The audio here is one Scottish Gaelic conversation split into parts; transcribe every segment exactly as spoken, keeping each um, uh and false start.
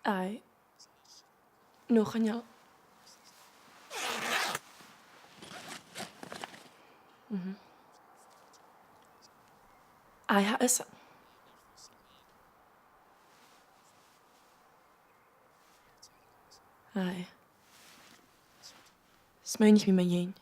Aye. No, chan eil. Mhm. Aye, tha fhios. Aye. Smaoinich mi mu dheidhinn.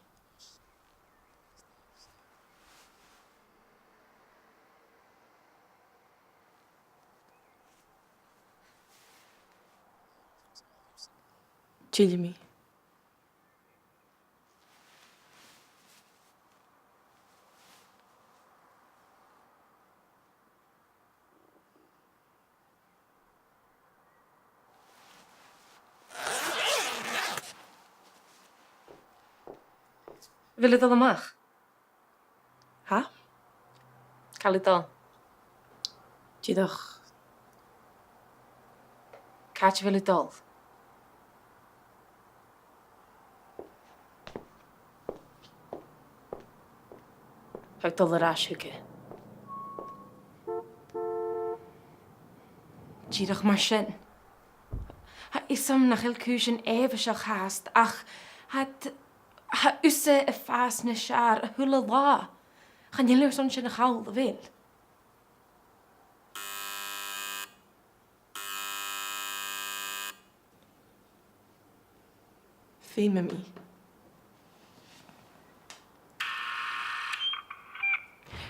Tillidh mi. A bheil thu a' dol a-mach? Tha? Càit a bheil thu a' dol? Dìreach. Càit a bheil thu a' dol? Tha thu a' dol air ais thuige. Dìreach mar sin. Tha fhios agam nach eil cùisean èibhinn seo fhathast, ach tha, tha thusa a' fàs nas fheàrr a h-uile latha. Chan eil thu airson sin a chall, a bheil? Feumaidh mi.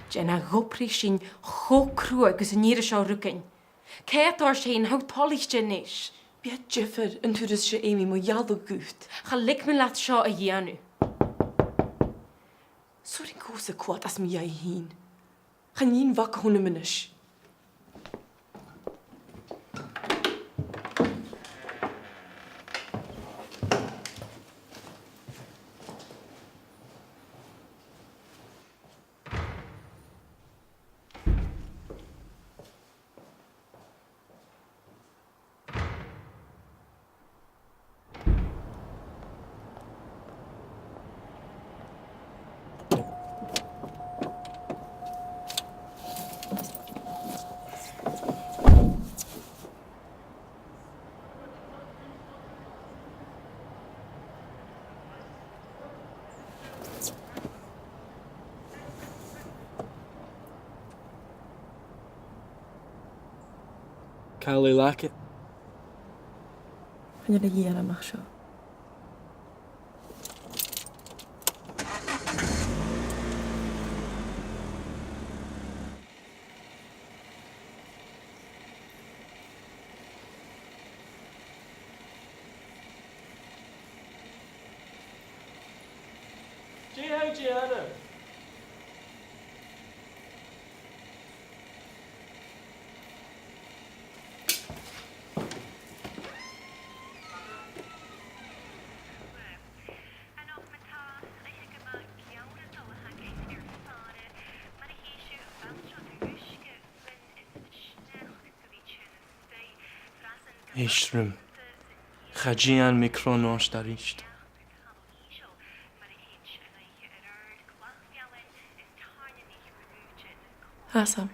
Dè na dh'obraich sinn cho cruaidh gus an ìre seo ruigeadh? Cò a thuirt thu nach robh thu toilichte a-nis? Bidh e diofar an turas seo, Amy, mo gheall dhut. Cha leig mi leat seo a dhèanamh. Sùil an cùis a' coimhead às mo dhèidh fhìn. Chan eil mi a' faighinn a-mach a-nis. Càit a bheil an locket? Chan eil e a' dol a-mach seo. Dè tha thu a' dèanamh? Èist rium. Cha dèan mi cron ort a-rithist. Tha, Sam.